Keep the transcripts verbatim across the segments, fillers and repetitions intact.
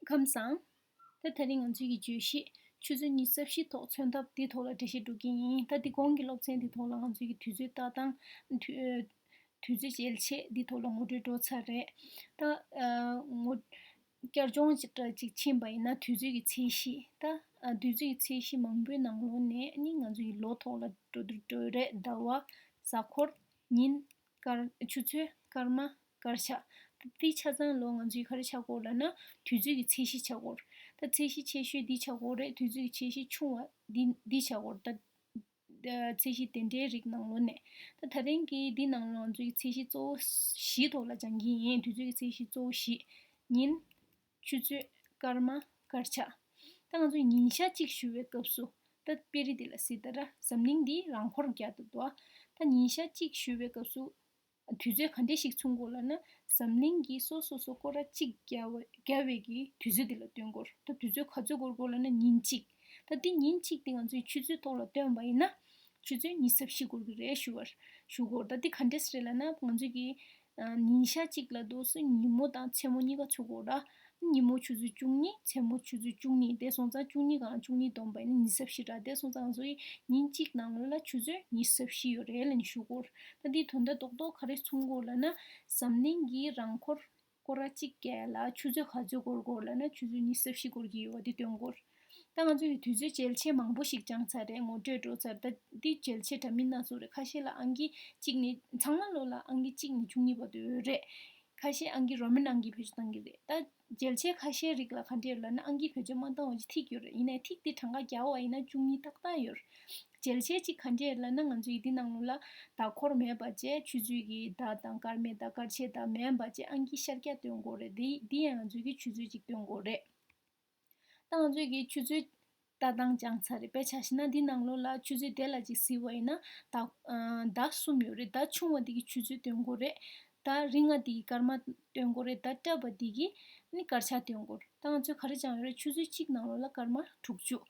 ཁམས་བཟང་། ད་དེ་རིང་ང་ཚོའི་གི་བརྗོད་གཞི་ཆུ་ཚོད་ཉི་ཤུ་རྩ་བཞི་ཐོག་མཚོན་ཐབས་འདི་ཐོག་ལ་འགྲེལ་བཤད་སྒྲུབ་ཀྱི་ཡིན། ད་འདི་གོང་གི་སློབ་ཚན་འདི་ཐོག་ལ་ང་ཚོའི་གི་དུས་ཚོད་ལྟ་སྟངས། དུས་དུས་ཚོད་འཇལ་ཆས་འདི་ཐོག་ལ་ངོ་སྤྲོད་འགྲོ་ཚར་རེད། ད་ཨ་ངོ་བསྐྱར་སྦྱོང་ཅིག་འདྲ་ཅིག་ཕྱིན་པ་ཡིན་ན། དུས་ཚོད་ཀྱི་ཚད་གཞི། ད་ཨ་དུས་ཚོད་ཀྱི་ཚད་གཞི་མང་པོའི་ནང་ལོགས་ནས་ནི་ང་ཚོ་ཡི་ལོ་ཐོག་ལ་འགྲོ་འགྲོ་རེད། ཟླ་བ། གཟའ་འཁོར། ཉིན། སྐར། ཆུ་ཚོད། སྐར་མ། སྐར་ཆ། ད་འདི་ཆ་ཚང་ལོ་ང་ཚོ་ཡི་ག་རེ་ཆགས་ཀྱི་ཡོད་ལབ་ན། དུས་ཚོད་ཀྱི་ཚད་གཞི་ཆགས་ཀྱི་ཡོད། ད་ཚད་གཞི་ཆེ་ཤོས་འདི་ཆགས་ཀྱི་ཡོད་རེད། དུས་ཚོད་ཀྱི་ཚད་གཞི་ཆུང་བ་འདི་འདི་ཆགས་ཀྱི་ཡོད། ད་ཚད་གཞི་དེ་འདྲའི་རིགས་ནང་ལོགས་ནས། ད་ད་རིང་གི་འདི་ནང་ལོགས་ང་ཚོ་ཡི་ཚད་གཞི་གཙོ་བོ་བཞི་ཐོག་ལ་སྦྱང་གི་ཡིན། དུས་ཚོད་ཀྱི་ཚད་གཞི་གཙོ་བོ་བཞི། ཉིན། ཆུ་ཚོད། སྐར་མ། སྐར་ཆ། ད་ང་ཚོ་ཉིན་ཞག་གཅིག་ཞུ་བའི་སྐབས་སུ། ད་དཔེ་རིས་འདི་ལ་གཟིགས་ད་ར། འཛམ་གླིང་འདི་རང་འཁོར་བརྒྱ་དུ་འདུག་ད་ཉིན་ཞག་གཅིག་ཞུ་བའི་སྐབས་སུ། དུས་ཚོད་ག་འདྲས་ཤིག་མཚོན་དགོས་ལབ་ན། འཛམ་གླིང་གི་སོ་སོ་སོ་སྐོར་ར་གཅིག་བརྒྱབ་བ་བརྒྱབ་པའི་གི་དུས་ཚོད་འདི་ལ་སྟོན་དགོས། ད་དུས་ཚོད་ག་ཚོད་འགོར་དགོས་ལབ་ན་ཉིན་གཅིག་ད་འདི་ཉིན་གཅིག་འདི་ང་ཚོའི་ཆུ་ཚོད་ཐོག་ལ་སྟོན་པ་ཡིན་ན། ཆུ་ཚོད་ཉི་ཤུ་རྩ་བཞི་འགོར་གི་རེད་ཞུ་བར་ཞུ་དགོས། ད་འདི་ག་འདྲས་རེད་ལབ་ན། ང་ཚོའི་གི་ཨ་ཉིན་ཞག་གཅིག་ལ་དུས་སུ་ཉིན་མོ་དང་མཚན་མོ་གཉིས་ཀ་ཚུད་དགོས་ར། ཉིན་མོ་ཆུ་ཚོད་བཅུ་གཉིས། མཚན་མོ་ཆུ་ཚོད་བཅུ་གཉིས། དེ་སོང་ཙང་བཅུ་གཉིས་གང་བཅུ་གཉིས་བསྡོམས་པ་ཡིན་ན་ཉི་ཤུ་རྩ་བཞི་ར། དེ་སོང་ཙང་ང་ཚོ་ཡི་ཉིན་གཅིག་ནང་ལོགས་ལ་ཆུ་ཚོད་ཉི་ཤུ་རྩ་བཞི་ཡོད་རེད་ལབ་ནས་ཞུ་དགོས། ད་འདིའི་དོན་དག་རྡོག་རྡོག་ག་རེ་མཚོན་དགོས་ལབ་ན། འཛམ་གླིང་གི་རང་འཁོར་སྐོར་ར་གཅིག་བརྒྱབ་ལ་ཆུ་ཚོད་ག་ཚོད་འགོར་དགོས་ལབ་ན། ཆུ་ཚོད་ཉི་ཤུ་རྩ་བཞི་འགོར་གྱི་ཡོད་པ་འདི་སྟོན་དགོས། ད་ང་ཚོ་ཡི་དུས་ཚོད་འཇལ་ཆས་མང་པོ་ཞིག་སྦྱངས་ཚར་རེད། ངོ་སྤྲོད་འགྲོ་ཚར། ད་འདི་འཇལ་ཆས་འདྲ་མིན་སྣ་ཚོགས་རེད། ཁ་ཤས་ལ་ཨང་ཀི་གཅིག་ནས། ཚང་མ་ལོ་ལ་ཨང་ཀི་གཅིག་ནས་བཅུ་གཉིས་བར་དུ་ཡོད་རེད། ཁ་ཤས་ཨང་ཀི་རོ་མན་ཨང་ཀི་བེད་སྤྱོད་བཏང་གི་རེད། ད་འཇལ་ཆས་ཁ་ཤས་རིགས་ལ་ག་འདྲས་ལབ་ན། ཨང་ཀི་བེད་སྤྱོད་མ་བཏང་བ་ཅིག་ཐིག་ཡོད་རེད། ཡིན་ནའི་ཐིག་དེ་གྲངས་ཀ་བརྒྱབ་པ་ཡིན་ན་བཅུ་གཉིས་ཏག་ཏག་ཡོད་རེད། འཇལ་ཆས་གཅིག་ག་འདྲས་ལབ་ན། ང་ཚོ་ཡི་འདི་ནང་ལོགས་ལ་ཟླ་འཁོར་མེད་པ་བྱས། ཆུ་ཚོད་ཀྱི་ཟླ་དང་སྐར་མའི་ཟླ། སྐར་ཆའི་ཟླ་མེད་པ་བྱས། ཨང་ཀི་ཤར་རྒྱག་སྟོན་དགོས་རེད། འདི་འདི་ཡང་ང་ཚོ་གི་ཆུ་ཚོད་གཅིག་སྟོན་དགོས་རེད། ད་ང་ཚོས་ཀྱི་ཆུ་ཚོད་ལྟ་སྟངས་སྦྱངས་ཚར་རེད། དཔེ་ཆ་བཞག་ན་འདི་ནང་ལོགས་ལ་ཆུ་ཚོད་དེ་ལ་ཅིག་གཟིགས་པ་ཡིན་ན། ཟླ་ཨ་ཟླ་གསུམ་ཡོད་རེད། ཟླ་ཆུང་བ་དེ་གི་ཆུ་ཚོད་སྟོན་དགོས་རེད། ཟླ་རིང་བ་དེ་གི་སྐར་མ་སྟོན་དགོས་རེད། ཟླ་སྲབ་པ་དེ་གི་ནི་སྐར་ཆ་སྟོན་དགོས་རེད། ད་ང་ཚོས་ག་རེ་སྦྱངས་ཡོད་རེད། ཆུ་ཚོད་གཅིག་ནང་ལོགས་ལ་སྐར་མ་དྲུག་ཅུ།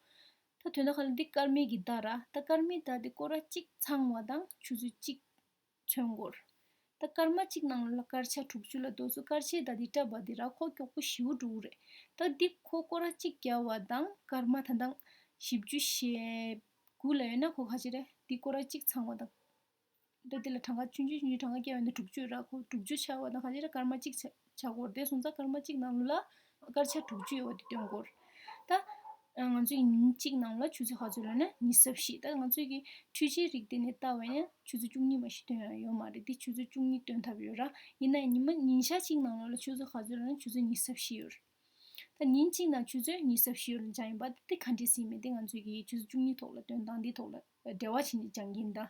ད་དོན་དག་ག་ལ་འདི་སྐར་མའི་གི་ཟླ་ར། ད་སྐར་མའི་ཟླ་དེ་སྐོར་ར་གཅིག་ཚང་བ་དང་ཆུ་ཚོད་གཅིག་མཚོན་དགོས། ད་སྐར་མ་གཅིག་ནང་ལ་སྐར་ཆ་དྲུག་ཅུ་ལ་དུས་སུ་སྐར་ཆའི་ཟླ་དེ་སྲབ་པ་དེ་ར་ཁོ་མགྱོགས་པོ་ཞེ་པོ་འགྲོ་གི་རེད། ད་འདི་ཁོ་སྐོར་ར་གཅིག་བརྒྱབ་པ་དང་སྐར་མ་ད་དང་བཞི་བཅུ་ཞེ་དགུ་ལ་ཡོད་ན་ཁོ་ག་ཅི་རེད། འདི་སྐོར་ར་གཅིག་ཚང་བ་དང་། ད་འདི་ལ་གྲངས་ཀ་ཆུང་ཆུང་ཆུང་ཆུང་གྲངས་ཀ་བརྒྱབ་ཡོད་ན་དྲུག་ཅུ་ར། ཁོ་དྲུག་ཅུ་ཆགས་པ་དང་ག་ཅི་རེད། སྐར་མ་གཅིག་ཆགས། བྱ་སྒོར་དེ་སོང་ཙང་སྐར་མ་གཅིག་ནང་ལ་སྐར་ཆ་དྲུག་ཅུ་ཡོད་པ་དེ་སྟོན་སྐོར། ད་ང་ཚོའི་ཉིན་གཅིག་ནང་ལ་ཆུ་ཚོད་ག་ཚོད་ལབ་ན་ཉི་ཤུ་རྩ་བཞི། ད་ང་ཚོའི་གི་འཕྲུལ་ཆས་རིགས་དེ་ནས་ལྟ་བ་ཡིན་ན་ཆུ་ཚོད་བཅུ་གཉིས་མ་གཏོགས་སྟོན་ཡ་ཡོད་མ་རེད། དེ་ཆུ་ཚོད་བཅུ་གཉིས་སྟོན་ཐབས་ཡོད་ར། ཡིན་ན་ཉི་མ་ཉིན་ཞག་གཅིག་ནང་ལ་ཆུ་ཚོད་ག་ཚོད་ལབ་ན་ཆུ་ཚོད་ཉི་ཤུ་རྩ་བཞི་ཡོད་རེད། ད་ཉིན་གཅིག་ནང་ཆུ་ཚོད་ཉི་ཤུ་རྩ་བཞི་ཡོད་ལབ་ཡིན་པ་དེ་ག་འདྲས་ཟེར་མེད། དེ་ང་ཚོའི་གི་ཆུ་ཚོད་བཅུ་གཉིས་ཐོག་ལ་སྟོན་སྟངས་འདི་ཐོག་ལ་འབྲེལ་བ་བྱས་ནས་སྦྱང་གི་ཡིན། ད་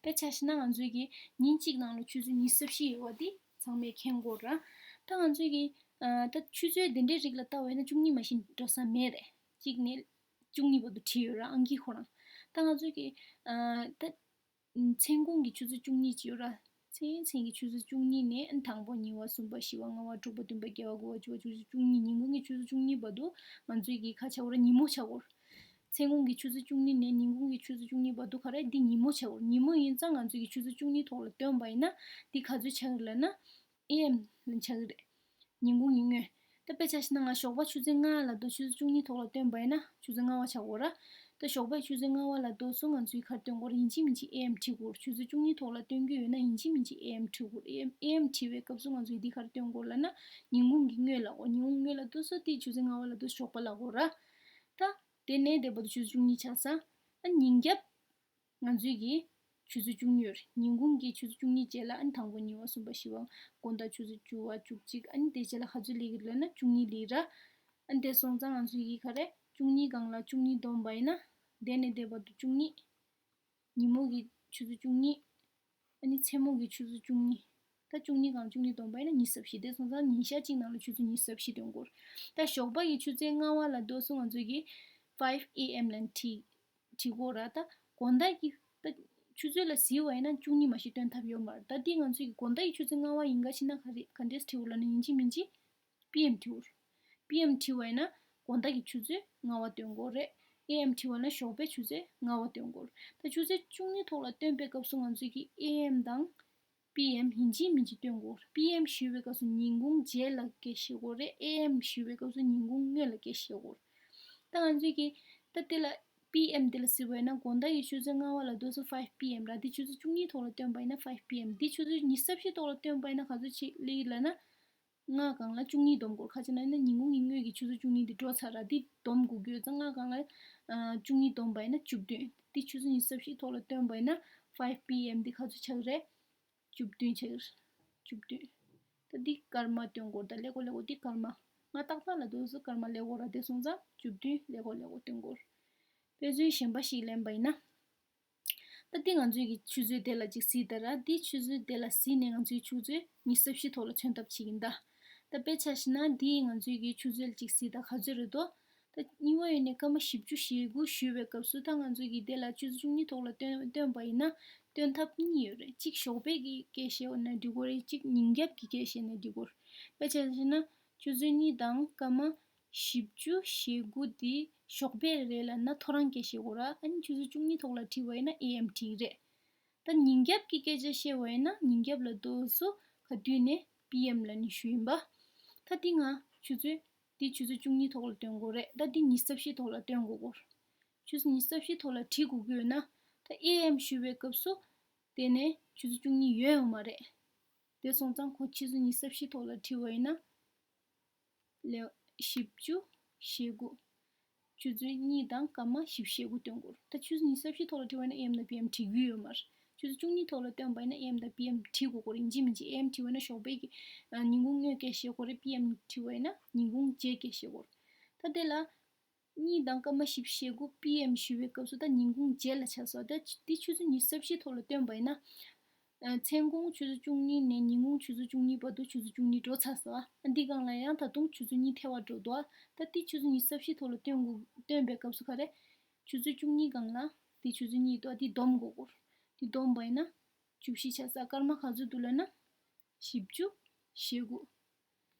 དཔེ་ཆ་བཞག་ན་ང་ཚོའི་གི་ཉིན་གཅིག་ནང་ལ་ཆུ་ཚོད་ཉི་ཤུ་རྩ་བཞི་ཡོད་པ་དེ་ཚང་མས་མཁྱེན་དགོས་ར། ད་ང་ཚོའི་གི་ཨ་ད་ཆུ་ཚོད་དེ་འདྲའི་རིགས་ལ་ལྟ་བ་ཡིན་ན་བཅུ་གཉིས་མ་གཏོགས་འགྲོ་ས་མེད་རེད། གཅིག་ནས་བཅུ་གཉིས་བར་དུ་བྲིས་ཡོད་ར། ཨང་ཀི་ཁོ་རང་། ད་ང་ཚོའི་གི་ཨ་ད་མཚན་གུང་གི་ཆུ་ཚོད་བཅུ་གཉིས་ཅིག་ཡོད་ར། མཚན་མཚན་གྱི་ཆུ་ཚོད་བཅུ་གཉིས་ནས་ཨ་དང་པོ་གཉིས་པ་གསུམ་པ་བཞི་པ་ལྔ་པ་དྲུག་པ་བདུན་པ་བརྒྱད་པ་དགུ་པ་བཅུ་པ་བཅུ་གཅིག་བཅུ་གཉིས། ཉིན་གུང་གི་ཆུ་ཚོད་བཅུ་གཉིས་བར་དུ་ང་ཚོའི་གི་ག་ཆགས་ཡོད་ར། ཉིན་མོ་ཆགས་ཡོད་ར། མཚན་གུང་གི་ཆུ་ཚོད་བཅུ་གཉིས་ནས་ཉིན་གུང་གི་ཆུ་ཚོད་བཅུ་གཉིས་བར་དུ་ག་རེ། འདི་ཉིན་མོ་ཆགས་ཡོད་ར། ཉིན་མོ་ཡིན་ཙང་ང་ཚོའི་གི་ཆུ་ཚོད་བཅུ་གཉིས་ཐོག་ལ་སྟོན་པ་ཡིན་ན་འདི་ག་ཚོད་ཆགས་ཡོད་ལབ་ན། ཨེ་ཨེམ་ལ་ཆགས་ཀྱི་རེད། ཉིན་གུང་གི་སྔོན། ད་དཔེ་ཆ་བཞག་ན་ང་ཞོགས་པ་ཆུ་ཚོད་ལྔ་ལ་དུས་ཆུ་ཚོད་བཅུ་གཉིས་ཐོག་ལ་སྟོན་པ་ཡིན་ན་ཆུ་ཚོད་ལྔ་པ་ཆགས་ཡོད་ར། ད་ཞོགས་པའི་ཆུ་ཚོད་ལྔ་པ་ལ་དུས་སུ་ང་ཚོས་ག་རེ་སྟོན་དགོས་རེད། ཡིན་གཅིག་མིན་གཅིག་ཨེ་ཨེམ་བྲིས་དགོས་རེད། ཆུ་ཚོད་བཅུ་གཉིས་ཐོག་ལ་སྟོན་གྱི་ཡོད་ན་ཡིན་གཅིག་མིན་གཅིག་ཨེ་ཨེམ་བྲིས་དགོས་རེད། ཨེ་ཨེམ་བྲིས་པའི་སྐབས་སུ་ང་ཚོས་འདི་ག་རེ་སྟོན་དགོས་ལབ་ན། ཉིན་གུང་གི་སྔོན་ལ། འོ་ཉིན་གུང་སྔོན་ལ་དུས་སུ་དེ་ཆུ་ཚོད་ལྔ་པ་ལ་དུས་ཞོགས་པ་ལབ་དགོས་ར། ད་དེ་ནས་དེ་བར་དུ་ཆུ་ཚོད་བཅུ་གཉིས་ཆགས་ཚར། ཨ་ཉིན་རྒྱབ། ང་ཚོའི་གི་ཆུ་ཚོད་བཅུ་གཉིས་ཡོད་རེད། ཉིན་གུང་གི་ཆུ་ཚོད་བཅུ་གཉིས་རྗེས་ལ་ཨ་ནི་དང་པོ་གཉིས་པ་གསུམ་པ་བཞི་པ་དགོང་དག་ཆུ་ཚོད་བཅུ་པ་བཅུ་གཅིག་ཨ་ནི་དེ་རྗེས་ལ་ག་ཚོད་སླེབས་ཀྱི་རེད་ལབ་ན་བཅུ་གཉིས་སླེབས་ར། ཨ་ནི་དེ་སོང་ཙང་ང་ཚོའི་གི་ག་རེ། བཅུ་གཉིས་སྒང་ལ་བཅུ་གཉིས་བསྡོམས་པ་ཡིན་ན། དེ་ནས་དེ་བར་དུ་བཅུ་གཉིས། ཉིན་མོ་གི་ཆུ་ཚོད་བཅུ་གཉིས། ཨ་ནི་མཚན་མོ་གི་ཆུ་ཚོད་བཅུ་གཉིས། ད་བཅུ་གཉིས་སྒང་བཅུ་གཉིས་བསྡོམས་པ་ཡིན་ན་ཉི་ཤུ་རྩ་བཞི། དེ་སོང་ཙང་ཉིན་ཞག་གཅིག་ནང་ལ་ཆུ་ཚོད་ཉི་ཤུ་རྩ་བཞི་སྟོན་དགོས། ད་ཞོགས་པ་གི་ཆུ་ཚོད་ལྔ་པ་ལ་དུས་སུ་ང་ཚོའི་གི་ཕའིབ་ཨེ་ཨེམ་ལབ་བྲིས་བྲིས་དགོས་ར། ད་དགོང་དག་གི་ད་ཆུ་ཚོད་ལ་གཟིགས་པ་ཡིན་ན་བཅུ་གཉིས་མ་གཏོགས་སྟོན་ཐབས་ཡོད་མ་རེད། ད་འདི་ང་ཚོའི་གི་དགོང་དག་གི་ཆུ་ཚོད་ལྔ་པ་ཡིན་ག་ཕྱིན་ན་ག་རེ་ག་འདྲས་བྲིས་དགོས་ལབ་ན་ཡིན་གཅིག་མིན་གཅིག་པི་ཨེམ་བྲིས་དགོས་རེད། པི་ཨེམ་བྲིས་པ་ཡིན་ན་དགོང་དག་གི་ཆུ་ཚོད་ལྔ་པ་སྟོན་དགོས་རེད། ཨེ་ཨེམ་བྲིས་པ་ཡིན་ན་ཞོགས་པའི་ཆུ་ཚོད་ལྔ་པ་སྟོན་དགོས་རེད། ད་ཆུ་ཚོད་བཅུ་གཉིས་ཐོག་ལ་སྟོན་པའི་སྐབས་སུ་ང་ཚོའི་གི་ཨེ་ཨེམ་དང་། པི་ཨེམ་ཡིན་གཅིག་མིན་གཅིག་སྟོན་དགོས། པི་ཨེམ་ཞུ་བའི་སྐབས་སུ་ཉིན་གུང་རྗེས་ལ་སྐད་བཤད་དགོས་རེད། ཨེ་ཨེམ་ཞུ་བའི་སྐབས་སུ་ཉིན་གུང་སྔོན་ལ་སྐད་བཤད་དགོས། ད་ང་ཚོས་ཀྱི་ད་དེ་ལ་པི་ཨེམ་དེ་ལ་ཟེར་བ་ཡིན་ན་དགོང་དག་གི་ཆུ་ཚོད་ལྔ་པ་ལ་དུས་སུ་ཕའིབ་པི་ཨེམ་ར། དེ་ཆུ་ཚོད་བཅུ་གཉིས་ཐོག་ལ་སྟོན་པ་ཡིན་ན་ཕའིབ་པི་ཨེམ། དེ་ཆུ་ཚོད་ཉི་ཤུ་རྩ་བཞི་ཐོག་ལ་སྟོན་པ་ཡིན་ན་ག་ཚོད་ཅིག་སླེབས་ལབ་ན། ལྔ་སྒང་ལ་བཅུ་གཉིས་སྡོམ་དགོས། ག་ཅི་ན་ཡིན་ན་ཉིན་གུང་གི་སྔོན་གྱི་ཆུ་ཚོད་བཅུ་གཉིས་དེ་འགྲོ་ཚར་ར། དེ་སྡོམ་དགོས་ཀྱི་ཡོད་ཙང་ལྔ་སྒང་ལ་ཨ་བཅུ་གཉིས་སྡོམ་པ་ཡིན་ན་བཅུ་བདུན། དེ་ཆུ་ཚོད་ཉི་ཤུ་རྩ་བཞི་ཐོག་ལ་སྟོན་པ་ཡིན་ན་ཕའིབ་པི་ཨེམ་དེ་ག་ཚོད་ཆགས་རེད། བཅུ་བདུན་ཆགས་ཀྱི་རེད། བཅུ་བདུན། ད་འདི་སྐར་མ་སྟོན་དགོས། ད་ཀླད་ཀོར་ཀླད་ཀོར་འདི་སྐར་མ། ང་ཏག་ཏག་ལ་དུས་སུ་སྐར་མ་ཀླད་ཀོར་ར། དེ་སོང་ཙང་བཅུ་བདུན་ཀླད་ཀོར་ཀླད་ཀོར་སྟོན་དགོས། དཔེ་མཚོན་གཞན་པ་ཞིག་ལེན་པ་ཡིན་ན། ད་འདི་ང་ཚོའི་གི་ཆུ་ཚོད་དེ་ལ་ཅིག་གཟིགས་དང་ར། འདི་ཆུ་ཚོད་དེ་ལ་གཟིགས་ནས་ང་ཚོའི་ཆུ་ཚོད་ཉི་ཤུ་རྩ་བཞི་ཐོག་ལ་མཚོན་ཐབས་བྱེད་ཀྱིན་གདའ། ད་དཔེ་ཆ་བཞག་ན་འདི་ང་ཚོའི་གི་ཆུ་ཚོད་ཅིག་གཟིགས་དང་ག་ཚོད་རེད་དོ། ད་གཉིས་པ་ཡོད་ནས་སྐར་མ་བཞི་བཅུ་ཞེ་དགུ་ཞུ་བའི་སྐབས་སུ་ད་ང་ཚོ་གིས་དེ་ལ་ཆུ་ཚོད་བཅུ་གཉིས་ཐོག་ལ་སྟོན་སྟོན་པ་ཡིན་ན་སྟོན་ཐབས་གཉིས་ཡོད་རེད། གཅིག་ཞོགས་པའི་གི་སྐད་བཤད་ན་འགྲིག་གི་རེད། གཅིག་ཉིན་རྒྱབ་ཀྱི་སྐད་བཤད་ན་འགྲིག་གི་རེད། དཔེ་ཆ་བཞག་ན་ཆུ་ཚོད་གཉིས་དང་སྐར་མ་བཞི་བཅུ་ཞེ་དགུ་དེ་ཞོགས་པའི་རེད་ལབ་ན་ཐོ་རངས་སྐད་བཤད་དགོས་ར། ཨ་ནི་ཆུ་ཚོད་བཅུ་གཉིས་ཐོག་ལ་བྲིས་པ་ཡིན་ན་ཨེ་ཨེམ་བྲིས་རེད། ད་ཉིན་རྒྱབ་ཀྱི་སྐད་ཆ་བཤད་པ་ཡིན་ན་ཉིན་རྒྱབ་ལ་དུས་སུ་ག་དུས་ནས་པི་ཨེམ་ལབ་ནས་ཞུས་ཡིན་པ། ད་འདི་ང་ཆུ་ཚོད་འདི་ཆུ་ཚོད་བཅུ་གཉིས་ཐོག་ལ་སྟོན་དགོས་རེད། ད་འདི་ཉི་ཤུ་རྩ་བཞི་ཐོག་ལ་སྟོན་དགོས་གོ། ཆུ་ཚོད་ཉི་ཤུ་རྩ་བཞི་ཐོག་ལ་བྲིས་དགོས་ཀྱི་ཡོད་ན། ད་ཨེ་ཨེམ་ཞུ་བའི་སྐབས་སུ་དེ་ནས་ཆུ་ཚོད་བཅུ་གཉིས་ཡོད་ཡོད་མ་རེད། དེ་སོང་ཙང་ཁོ་ཆུ་ཚོད་ཉི་ཤུ་རྩ་བཞི་ཐོག་ལ་བྲིས་པ་ཡིན་ན། ལེའོ། བཞི་བཅུ་ཞེ་དགུ། ཆུ་ཚོད་གཉིས་དང་སྐར་མ་བཞི་བཅུ་ཞེ་དགུ་སྟོན་དགོས་རེད། ད་ཆུ་ཚོད་ཉི་ཤུ་རྩ་བཞི་ཐོག་ལ་བྲིས་པ་ཡིན་ན་ཨེ་ཨེམ་དང་པི་ཨེམ་བྲིས་ཀྱི་ཡོད་མ་རེད། ཆུ་ཚོད་བཅུ་གཉིས་ཐོག་ལ་སྟོན་པ་ཡིན་ན་ཨེ་ཨེམ་དང་པི་ཨེམ་བྲིས་དགོས་ཀྱི་རེད། ཡིན་གཅིག་མིན་གཅིག་ཨེ་ཨེམ་བྲིས་པ་ཡིན་ན་ཞོགས་པའི་གི་ཨ་ཉིན་གུང་སྔོན་སྐད་བཤད་དགོས་རེད། པི་ཨེམ་བྲིས་པ་ཡིན་ན་ཉིན་གུང་རྗེས་སྐད་བཤད་དགོས་རེད། ད་དེ་ལ་གཉིས་དང་སྐར་མ་བཞི་བཅུ་ཞེ་དགུ་པི་ཨེམ་ཞུ་བའི་སྐབས་སུ་ད་ཉིན་གུང་རྗེས་ལ་ཆགས་སོང་། ད་འདི་ཆུ་ཚོད་ཉི་ཤུ་རྩ་བཞི་ཐོག་ལ་སྟོན་པ་ཡིན་ན། ཨ་མཚན་གུང་ཆུ་ཚོད་བཅུ་གཉིས་ནས་ཉིན་གུང་ཆུ་ཚོད་བཅུ་གཉིས་བར་དུ་ཆུ་ཚོད་བཅུ་གཉིས་འགྲོ་ཚར་སོང་། ཨ་འདི་སྒང་ལ་ཡང་ད་དུང་ཆུ་ཚོད་གཉིས་ཐལ་བ་འགྲོ་འདུག་ད་འདི་ཆུ་ཚོད་ཉི་ཤུ་རྩ་བཞི་ཐོག་ལ་སྟོན་དགོས། སྟོན་པའི་སྐབས་སུ་ག་རེ། ཆུ་ཚོད་བཅུ་གཉིས་སྒང་ལ་འདི་ཆུ་ཚོད་གཉིས་འདུག་འདི་སྡོམ་དགོས་གོ། འདི་སྡོམ་པ་ཡིན་ན་བཅུ་བཞི་ཆགས་སོང་། སྐར་མ་ག་ཚོད་འདུག་ལབ་ན། བཞི་བཅུ་ཞེ་དགུ།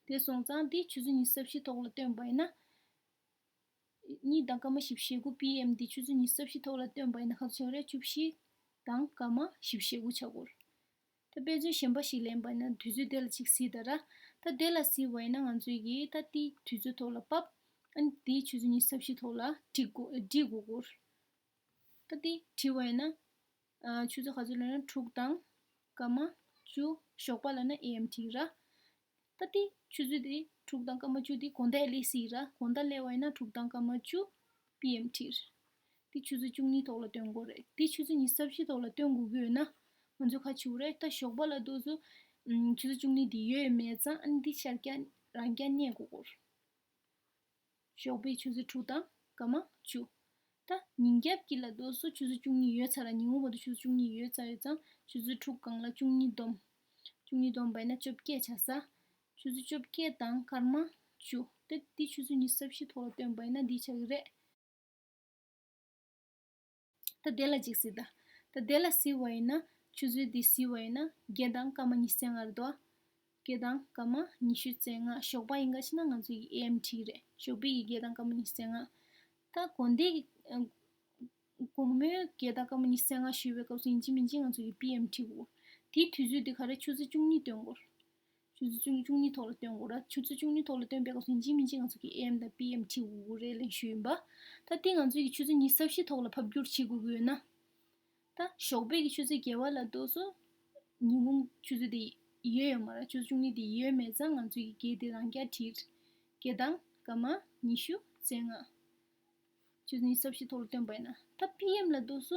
དེ་སོང་ཙང་འདི་ཆུ་ཚོད་ཉི་ཤུ་རྩ་བཞི་ཐོག་ལ་སྟོན་པ་ཡིན་ན། གཉིས་དང་སྐར་མ་བཞི་བཅུ་ཞེ་དགུ་པི་ཨེམ་འདི་ཆུ་ཚོད་ཉི་ཤུ་རྩ་བཞི་ཐོག་ལ་སྟོན་པ་ཡིན་ན་ག་ཚོད་ཆགས་རེད། བཅུ་བཞི་དང་སྐར་མ་བཞི་བཅུ་ཞེ་དགུ་ཆགས་ཀྱི་ཡོད་རེད། ད་དཔེ་མཚོན་གཞན་པ་ཞིག་ལེན་པ་ཡིན་ན་དུས་ཚོད་དེ་ལ་ཅིག་གཟིགས་དང་ར། ད་དེ་ལ་གཟིགས་པ་ཡིན་ན་ང་ཚོས་ཀྱིས་ད་དེའི་དུས་ཚོད་ཐོག་ལ་ཕབ། ཨ་ནི་དེའི་ཆུ་ཚོད་ཉི་ཤུ་རྩ་བཞི་ཐོག་ལ་བྲིས་དགོས་བྲིས་དགོས་ཀྱི་ཡོད་རེད། ད་དེ་བྲིས་པ་ཡིན་ན། ཨ་ཆུ་ཚོད་ག་ཚོད་ལབ་ན་དྲུག་དང་སྐར་མ་བཅུ། ཞོགས་པ་ལབ་ན་ཨེ་ཨེམ་བྲིས་ར། ད་དེ་ཆུ་ཚོད་དེ་དྲུག་དང་སྐར་མ་བཅུ་དེ་དགོང་དག་སླེབས་སྲིད་ར། དགོང་དག་སླེབས་པ་ཡིན་ན་དྲུག་དང་སྐར་མ་བཅུ་པི་ཨེམ་བྲིས། དེ་ཆུ་ཚོད་བཅུ་གཉིས་ཐོག་ལ་སྟོན་དགོས་རེད། དེ་ཆུ་ཚོད་ཉི་ཤུ་རྩ་བཞི་ཐོག་ལ་སྟོན་དགོས་ཀྱི་ཡོད་ན། ང་ཚོས་ག་རེ་བྱེད་དགོས་རེད། ད་ཞོགས་པ་ལ་དུས་སུ་ཨམ་ཆུ་ཚོད་བཅུ་གཉིས་དེ་ཡོད་མེད་ཙང་ཨ་ནི་དེ་ཤར་རྒྱག་རང་རྒྱག་རྙེད་དགོས་ཀྱི་ཡོད་རེད། ཞོགས་པའི་ཆུ་ཚོད་དྲུག་དང་སྐར་མ་བཅུ། ད་ཉིན་རྒྱབ་ཀྱི་ལ་དུས་སུ་ཆུ་ཚོད་བཅུ་གཉིས་ཡོལ་ཚར་ར། ཉིན་གུང་བར་དུ་ཆུ་ཚོད་བཅུ་གཉིས་ཡོལ་ཚར་ཡོད་ཙང་ཆུ་ཚོད་དྲུག་སྒང་ལ་བཅུ་གཉིས་བསྡོམས། བཅུ་གཉིས་བསྡོམས་པ་ཡིན་ན་བཅོ་བརྒྱད་ཆགས་ས། ཆུ་ཚོད་བཅོ་བརྒྱད་དང་སྐར་མ་བཅུ། ད་འདི་ཆུ་ཚོད་ཉི་ཤུ་རྩ་བཞི་ཐོག་ལ་སྟོན་པ་ཡིན་ན་འདི་ཆགས་ཀྱི་རེད། ད་དེ་ལ་ཅིག་གཟིགས་དང་། ད་དེ་ལ་གཟིགས་པ་ཡིན་ན་ཆུ་ཚོད་འདི་གཟིགས་པ་ཡིན་ན་བརྒྱད་དང་སྐར་མ་ཉི་ཤུ་རྩ་ལྔ་རེད་དོ། བརྒྱད་དང་སྐར་མ་ཉི་ཤུ་རྩ་ལྔ། ཞོགས་པ་ཡིན་ག་ཕྱིན་ན་ང་ཚོ་ཡི་ཨེ་ཨེམ་བྲིས་རེད། ཞོགས་པའི་ཡི་བརྒྱད་དང་སྐར་མ་ཉི་ཤུ་རྩ་ལྔ། ད་དགོང་དག་གི་ཨ་དགོང་མོའི་བརྒྱད་དང་སྐར་མ་ཉི་ཤུ་རྩ་ལྔ་ཞུ་བའི་སྐབས་སུ་ཡིན་གཅིག་མིན་གཅིག་ང་ཚོ་ཡི་པི་ཨེམ་བྲིས་དགོས། དེའི་དུས་ཚོད་དེ་ག་རེ། ཆུ་ཚོད་བཅུ་གཉིས་སྟོན་དགོས། ཆུ་ཚོད་བཅུ་བཅུ་གཉིས་ཐོག་ལ་སྟོན་དགོས་ར། ཆུ་ཚོད་བཅུ་གཉིས་ཐོག་ལ་སྟོན་པའི་སྐབས་སུ་ཡིན་གཅིག་མིན་གཅིག་ང་ཚོ་གི་ཨེ་ཨེམ་དང་པི་ཨེམ་བྲིས་དགོས་རེད་ལབ་ཞུས་ཡིན་པ། ད་དེ་ང་ཚོ་གི་ཆུ་ཚོད་ཉི་ཤུ་རྩ་བཞི་ཐོག་ལ་ཕབ་བསྒྱུར་བྱེད་དགོས་ཀྱི་ཡོད་ན། ད་ཞོགས་པའི་གི་ཆུ་ཚོད་བརྒྱད་པ་ལ་དུས་སུ་ཉིན་གུང་ཆུ་ཚོད་དེ་ཡོད་ཡོད་མ་ར། ཆུ་ཚོད་བཅུ་གཉིས་དེ་ཡོད་མེད་ཙང་ང་ཚོ་གི་བརྒྱད་དེ་རང་རྐྱ་བྲིས། བརྒྱད་དང་སྐར་མ་ཉི་ཤུ་རྩ་ལྔ། ཆུ་ཚོད་ཉི་ཤུ་རྩ་བཞི་ཐོག་ལ་སྟོན་པ་ཡིན་ན། ད་པི་ཨེམ་ལ་དུས་སུ་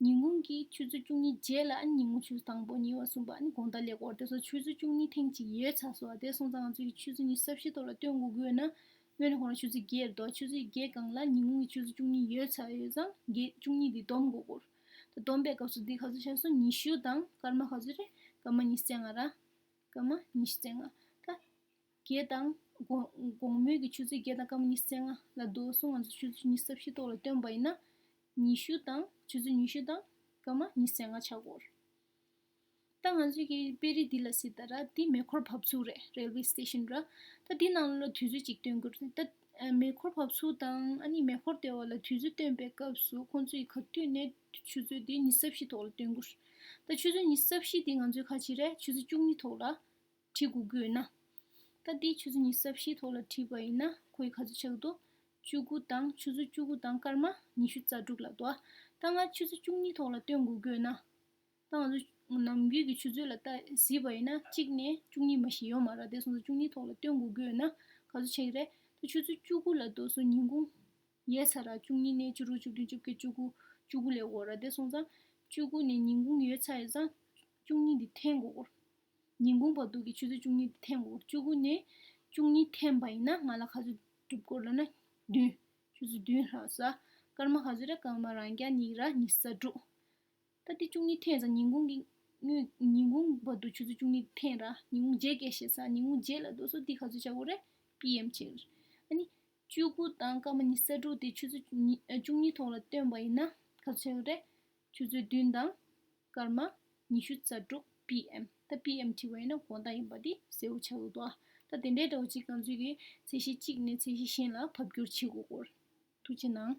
ཉིན་གུང་གི་ཆུ་ཚོད་བཅུ་གཉིས་རྗེས་ལ་ཨ་ནི་ཉིན་གུང་ཆུ་ཚོད་དང་པོ་གཉིས་པ་གསུམ་པ་ཨ་ནི་དགོང་དག་སླེབས་ཀྱི་ཡོད་རེད། དེ་སོགས་ཆུ་ཚོད་བཅུ་གཉིས་ཐེངས་གཅིག་ཡོལ་ཚར་སོང་། དེ་སོང་ཙང་ང་ཚོ་གི་ཆུ་ཚོད་ཉི་ཤུ་རྩ་བཞི་ཐོག་ལ་སྟོན་དགོས་ཀྱི་ཡོད་ན། དངོས་གནས་ཁོ་རང་ཆུ་ཚོད་བརྒྱད་རེད་དོ། ཆུ་ཚོད་བརྒྱད་སྒང་ལ་ཉིན་གུང་གི་ཆུ་ཚོད་བཅུ་གཉིས་ཡོལ་ཚར་ཡོད་ཙང་བརྒྱད་བཅུ་གཉིས་འདི་བསྡོམས་དགོས་ཀྱི་ཡོད་རེད། ད་བསྡོམས་པའི་སྐབས་སུ་འདི་ག་ཚོད་ཆགས་སོང་། ཉི་ཤུ་དང་སྐར་མ་ག་ཚོད་རེད། སྐར་མ་ཉི་ཤུ་རྩ་ལྔ་ར། སྐར་མ་ཉི་ཤུ་རྩ་ལྔ། ད་བརྒྱད་དང་དགོང་དགོང་མོའི་གི་ཆུ་ཚོད་བརྒྱད་དང་སྐར་མ་ཉི་ཤུ་རྩ་ལྔ་ལ་དུས་སུ་ང་ཚོ་ཆུ་ཚོད་ཉི་ཤུ་རྩ་བཞི་ཐོག་ལ་སྟོན་པ་ཡིན་ན། ཉི་ཤུ་དང་ཆུ་ཚོད་ཉི་ཤུ་དང་སྐར་མ་ཉི་ཤུ་རྩ་ལྔ་ཆགས་ཀྱི་ཡོད་རེད། ད་ང་ཚོས་ཀྱི་དཔེ་རིས་འདི་ལ་གཟིགས་དང་ར། འདི་མེ་འཁོར་བབས་ཚུགས་རེད། རེལ་ཝེ་སི་ཊེ་ཤན་ར། ད་འདི་ནང་ལོགས་ལ་དུས་ཚོད་ཅིག་སྟོན་དགོས་རེད། ད་ཨ་མེ་འཁོར་བབས་ཚུགས་དང་ཨ་ནི་མེ་འཁོར་དེ་བ་ལ་དུས་ཚོད་སྟོན་པའི་སྐབས་སུ་ཁོང་ཚོས་ག་དུས་ནས་ཆུ་ཚོད་དེ་ཉི་ཤུ་རྩ་བཞི་ཐོག་ལ་སྟོན་དགོས་རེད། ད་ཆུ་ཚོད་ཉི་ཤུ་རྩ་བཞི་དེ་ང་ཚོས་ག་ཅི་རེད། ཆུ་ཚོད་བཅུ་གཉིས་ཐོག་ལ་བྲིས་དགོས་ཀྱི་ཡོད་ན། ད་དེ་ཆུ་ཚོད་ཉི་ཤུ་རྩ་བཞི་ཐོག་ལ་བྲིས་པ་ཡིན་ན་ཁོ་ཡི་ག་ཚོད་ཆགས་འདུག་བཅུ་དགུ་དང་ཆུ་ཚོད་བཅུ་དགུ་དང་སྐར་མ་ཉི་ཤུ་རྩ་དྲུག་ལ་འདུག་ད་ང་ཆུ་ཚོད་བཅུ་གཉིས་ཐོག་ལ་སྟོན་དགོས་ཀྱི་ཡོད་ན། ད་ང་ཚོ་ནམ་རྒྱུན་གྱི་ཆུ་ཚོད་ལ་ལྟ་གཟིགས་པ་ཡིན་ན་གཅིག་ནས་བཅུ་གཉིས་མ་ཞིག་ཡོད་མ་རེད། དེ་སོང་ཙང་བཅུ་གཉིས་ཐོག་ལ་སྟོན་དགོས་ཀྱི་ཡོད་ན་ག་ཚོད་ཆགས་ཀྱི་རེད། ད་ཆུ་ཚོད་བཅུ་དགུ་ལ་འདུག་སོ་ཉིན་གུང་ཡོལ་ཚར་ར། བཅུ་གཉིས་ནས་བཅུ་དྲུག་བཅུ་བདུན་བཅོ་བརྒྱད་བཅུ་དགུ། བཅུ་དགུ་ལས་འགོར་ར། དེ་སོང་ཙང་བཅུ་དགུ་ནས་ཉིན་གུང་ཡོལ་ཚར་ཡོད་ཙང་བཅུ་གཉིས་འདི་འཐེན་དགོས། ཉིན་གུང་བར་དུ་གི་ཆུ་ཚོད་བཅུ་གཉིས་འདི་འཐེན་དགོས། བཅུ་དགུ་ནས་བཅུ་གཉིས་འཐེན་པ་ཡིན་ན་ང་ལ་ག་ཚོད་འགྲུབ་དགོས་ལབ་ན་བདུན། ཆུ་ཚོད་བདུན་ལྷག་ས། སྐར་མ་ག་ཚོད་རེད། སྐར་མ་རང་རྐྱང་གཉིས་ར་ཉི་ཤུ་རྩ་དྲུག་ད་དེ་བཅུ་གཉིས་འཐེན་ཙང་ཉིན་གུང་གི་དངོས་ཉིན་གུང་བར་དུ་ཆུ་ཚོད་བཅུ་གཉིས་འཐེན་ར། ཉིན་གུང་རྗེས་སྐད་བཤད་ས། ཉིན་གུང་རྗེས་ལ་འདུག་སོ་དེ་ག་ཚོད་ཆགས་ཀྱི་རེད། པི་ཨེམ་ཆགས་ཀྱི་རེད། ཨ་ནི་བཅུ་དགུ་དང་སྐར་མ་ཉི་ཤུ་རྩ་དྲུག་དེ་ཆུ་ཚོད་ཉི་ཨ་བཅུ་གཉིས་ཐོག་ལ་བཏོན་པ་ཡིན་ན་ག་ཚོད་ཆགས་ཀྱི་རེད། ཆུ་ཚོད་བདུན་དང་སྐར་མ་ཉི་ཤུ་རྩ་དྲུག་པི་ཨེམ། ད་པི་ཨེམ་བྲིས་པ་ཡིན་ན་དགོང་དག་ཡིན་པ་དེ་གསལ་པོ་ཆགས་ཀྱི་འདུག་ད་དེ་འདྲའི་འདྲ་བོ་ཅིག་ང་ཚོས་ཀྱི་ཚད་གཞི་གཅིག་ནས་ཚད་གཞི་གཞན་ལ་ཕབ་བསྒྱུར་བྱེད་དགོས་སྐོར། ཐུགས་རྗེ་གནང་།